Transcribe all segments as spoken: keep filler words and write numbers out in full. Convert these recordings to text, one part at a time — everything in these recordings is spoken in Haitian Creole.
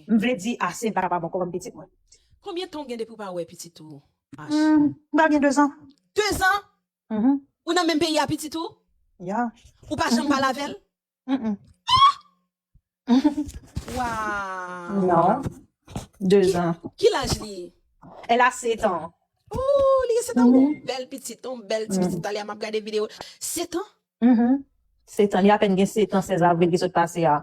M vle di ase, m pa ka pa ba w kòb pitit mwen. Konbyen tan w gen depi w pa wè pitit ou? Hmm, m pa gen dezan. Dezan? Mhm. Ou nan menm peyi a pitit ou? Ya. Ou pa janm pale avè l? Mm-mm. Waw. Non. Dezan. Ki laj li? Elle a sept ans. Oh, li gen setan. Yon bèl pitit, yon bèl ti pitit. Talè a m ap gade videyo. Setan? Mhm. Setan. Li apèn gen setan, sèz avril ki sot pase a.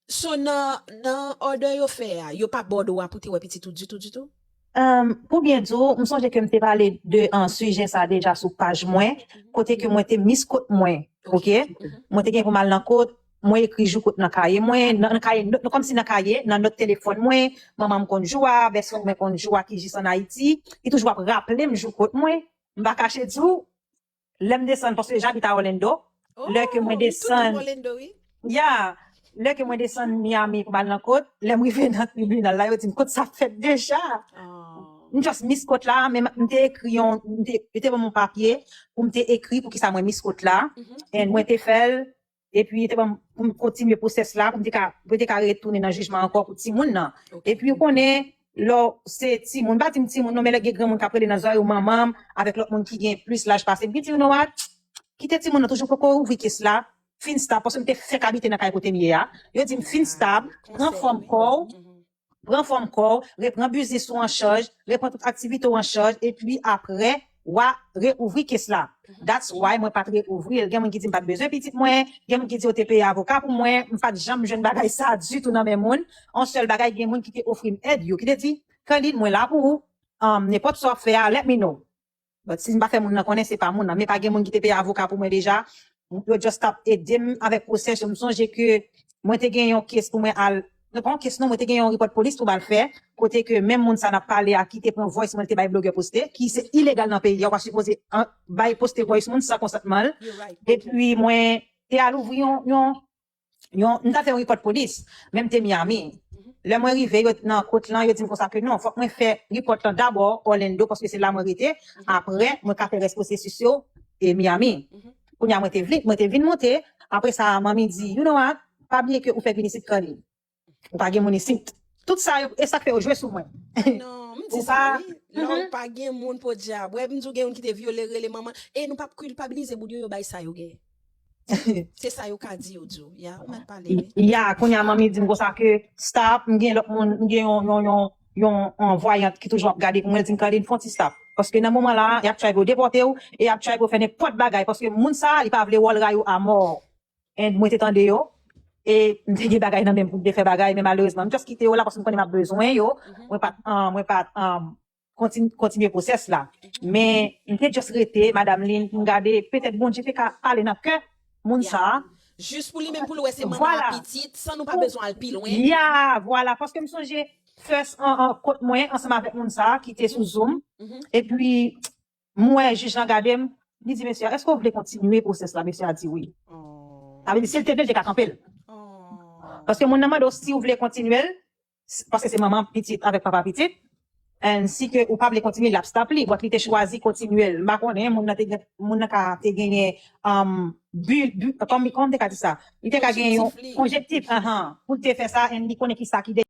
So nan nan order yo fè a, yo pa bòde w a pou te wè pitit ou ditou, ditou? Um, pou byen di w, m sonje ke m te pale de an sijè sa deja sou paj mwen, kote ke mwen te miskot mwen, ok? Mwen te gen pou m al nan kot, mwen ekri jou kot nan kaye mwen, nan, nan kaye, nan, kòmsi nan kaye, nan nòt telefòn mwen, manman m konn jou a, bèsfrèn mwen konn jou a ki jis ann Ayiti, li toujou ap raple m jou kot mwen, m pa kache di w, lè m desann, paske j abite a Orlando, lè ke mwen desann, Orlando, wi. Ya, lè ke mwen desann Miami pou m al nan kot, lè m rive nan tribinal la, yo di m kot sa fèt deja. M just miss kot la, men m te ekri yon, m te, yo te ban m yon papye pou m te ekri pou kisa mwen miss kot la. And mwen te fè l, epi yo te ban m pou m kontinye pwosès la, pou m te ka, pou m te ka retounen nan jijman ankò pou timoun nan. Epi ou konnen, lè w se timoun, m pa di m timoun non, men lè gen granmoun k ap rele nan zòrèy ou manman m, avèk lòt moun ki gen plis laj pase m, ki di, you know what? Kite timoun nan toujou poko ouvri kes la, fin stab, paske m te fèk abite nan kay kote m ye a. Yo di m fin stab, pran fòm kò w, pran fòm kò w, repran biznis ou an chaj, repran tout aktivite w an chaj, epi apre, w a reouvri kes la. That's why mwen pa t reouvri l. Gen moun ki di m pa t bezwen pitit mwen, gen moun ki di yo te peye avoka pou mwen, m pa t janm jwenn bagay sa ditou nan men moun. Yon sèl bagay, gen moun ki te ofri m èd yo, ki te di, Carline, mwen la pou ou, um, nenpòt sa w ap fè a, let me know. But si m pa fè moun nan konnen, se pa moun nan. Men pa gen moun ki te peye avoka pou mwen deja. Yo just ap ede m avèk pwosès yo. M sonje ke mwen te gen yon kes pou mwen al, non, pa yon kes non, mwen te gen yon repòt polis pou m al fè, kote ke menm moun sa n ap pale a ki te pran voice mwen, li te bay blogè poste, ki se ilegal nan peyi a, ou pa sipoze an, bay poste voice moun san konsantman l. Epi mwen te al ouvri yon, yon, yon, m t al fè yon repòt polis, men m te Miami. Lè mwen rive yo nan kot lan, yo di m konsa ke non, fòk mwen fè repòt lan dabò Orlando, paske se la mwen rete, apre mwen ka fè rès pwosesis yo e Miami. Kounye a mwen te vin, mwen te vin monte, apre sa manmi di, you know what, pa bliye ke ou fèk vin isit Carline. Ou pa gen moun isit. Tout sa yo, e sa k fè yo jwe sou mwen. Non, m di sa wi. Lè w pa gen moun podyab. Wè, m di w gen youn ki te vyole, rele manman. E nou p ap kilpabilize moun yo, yo bay sa yo gen. Se sa yo ka di yo di w. Ya, ou mèt pale wi. Ya, kounye a manmi di m konsa ke stop, m gen lòt moun, m gen yon, yon, yon, yon, yon vwayant ki toujou ap gade pou mwen, l di m Carline, fè yon ti stop. Paske nan moman la, y ap try pou yo depòte w, e y ap try pou yo fè nenpòt bagay, paske moun sa, li pa vle wè w, l rayi w amò. And mwen te tande yo, e m te gen bagay nan men m pou m te fè bagay, men malerezman, m just kite yo la, paske m konnen m ap bezwen yo, mwen pa t, ah, mwen pa t, ah, kontin-, kontinye pwosès la. Men, m te just rete, madanm Lynn, pou m gade, petèt Bondye te ka pale nan kè moun sa a. Jis pou li menm pou l wè se manman ak pitit, san nou pa bezwen al pi lwen. Ya, vwala, paske m sonje first an, an, kot mwen, ansanm avèk moun sa a ki te sou Zoom. Epi, m wè jij lan gade m, li di mesye a, èske w vle kontinye pwosès la? Mesye a di wi. Sa vle di, si l te vle l, te ka kanpe l. Paske moun nan mande w si w vle kontinye l, s-, paske se manman pitit avèk papa pitit. And si ke ou pa vle kontinye, l ap stop li. But li te chwazi kontinye l. M pa konnen, moun nan te gen, moun nan ka te genyen, um, bi, bi, kòm, kòman m te ka di sa? Li te ka genyen yon objektif, ahan, pou l te fè sa, and li konnen ki sa ki